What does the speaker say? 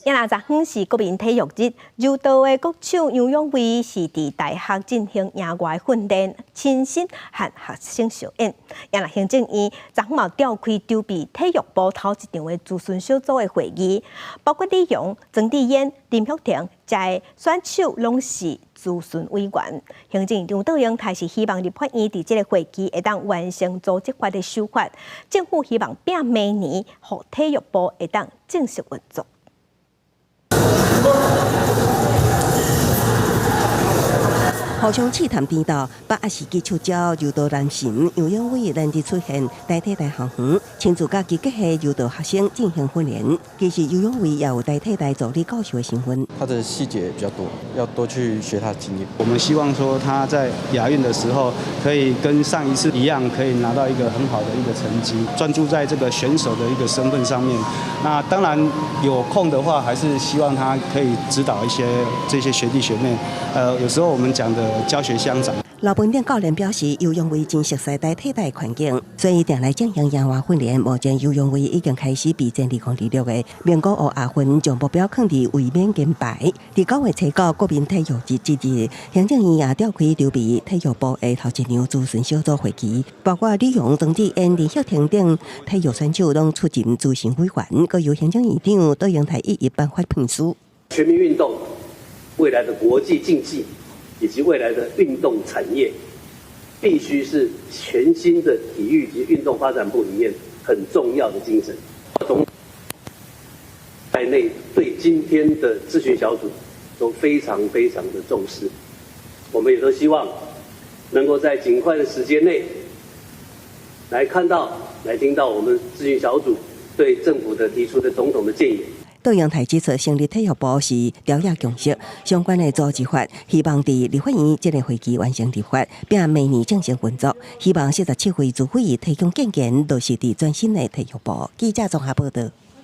今仔日是國民體育日，柔道的國手楊勇緯是佇大學進行野外訓練，親身和學生相演。今仔行政院昨昏嘛召開籌備體育部頭一場的諮詢小組的會議，包括李陽、莊智淵、林郁婷，遮的選手攏是諮詢委員。行政院長卓榮泰是希望立法院佇這个會期會當完成組織法的修法，政府希望拼明年，予體育部會當正式運作。互相試探顛倒，北亞時機出招，柔道男神楊勇緯難得出現，代替大校園，親自佮及格的柔道學生進行訓練。其實楊勇緯也有代替大助理教授的身份。他的細節比較多，要多去學他的經驗。我們希望說他在亞運的時候，可以跟上一次一樣，可以拿到一個很好的一個成績。專注在這個選手的一個身份上面。那當然有空的話，還是希望他可以指導一些這些學弟學妹。有時候我們講的教學相長。老本店教練表示，游泳位真熟悉代替代環境，所以定來進行野外訓練。目前游泳緯已經開始備戰2026的名古屋亞運，將目標放佇衛冕金牌。佇9月初9國民體育日之日，行政院也召開籌備體育部的頭一場諮詢小組會議，包括李陽、莊智淵、林郁婷等體育選手攏出任諮詢委員，閣由行政院長卓榮泰一一頒發聘書。全民運動未來的國際競技，以及未來的運動產業，必須是全新的體育及運動發展部裡面很重要的精神。總在內對今天的諮詢小組都非常非常的重視，我們也都希望能夠在盡快的時間內來看到、來聽到我們諮詢小組對政府的提出的種種的建議。卓榮泰指出，成立體育部是朝野共識，相關的組織法，希望佇立法院這个會期完成立法，並明年正式運作。希望47位主委提供建言，落實佇全新的體育部。記者綜合報道。